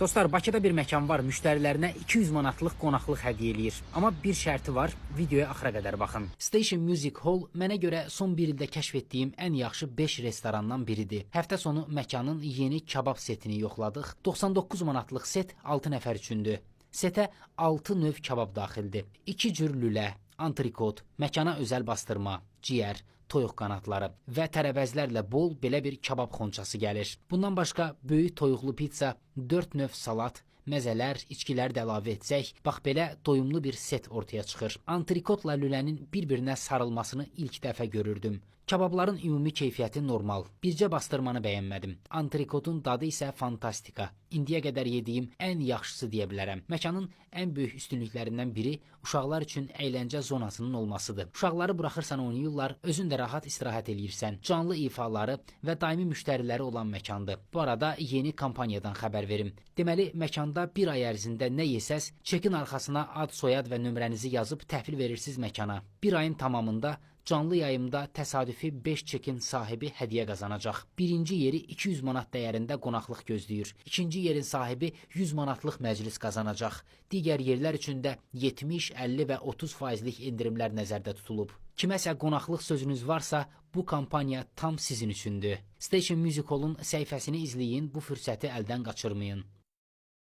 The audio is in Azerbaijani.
Dostlar, Bakıda bir məkan var, müştərilərinə 200 manatlıq qonaqlıq hədiyyə eləyir. Amma bir şərti var, videoya axıra qədər baxın. Station Music Hall mənə görə son bir ildə kəşf etdiyim ən yaxşı 5 restorandan biridir. Həftə sonu məkanın yeni kabab setini yoxladıq. 99 manatlıq set 6 nəfər üçündür. Setə 6 növ kabab daxildir. 2 cür lülə, antrikot, məkana özəl bastırma, ciyər, toyuq qanadları və tərəvəzlərlə bol belə bir kabab xonçası gəlir. Bundan başqa böyük toyuqlu pitsa, 4 növ salat, məzələr, içkilər də əlavə etsək, bax belə doyumlu bir set ortaya çıxır. Antrikotla lülənin bir-birinə sarılmasını ilk dəfə görürdüm. Kababların ümumi keyfiyyəti normal. Bircə bastırmanı bəyənmədim. Antrikotun dadı isə fantastika. İndiyə qədər yediyim ən yaxşısı deyə bilərəm. Məkanın ən böyük üstünlüklərindən biri uşaqlar üçün əyləncə zonasının olmasıdır. Uşaqları buraxırsan oynayırlar, özün də rahat istirahət eləyirsən. Canlı ifaları və daimi müştəriləri olan məkandır. Bu arada yeni kampaniyadan xəbər verim. Deməli, məkanda bir ay ərzində nə yesəz, çekin arxasına ad, soyad və nömrənizi yazıb təhvil verirsiniz məkana. Bir ayın tamamında canlı yayımda təsadüfi 5 çekin sahibi hədiyyə qazanacaq. Birinci yeri 200 manat dəyərində qonaqlıq gözləyir. İkinci yerin sahibi 100 manatlıq məclis qazanacaq. Digər yerlər üçün də 70, 50 və 30 faizlik endirimlər nəzərdə tutulub. Kiməsə qonaqlıq sözünüz varsa, bu kampaniya tam sizin üçündür. Station Music Hall-un səhifəsini izləyin, bu fürsəti əldən qaçırmayın.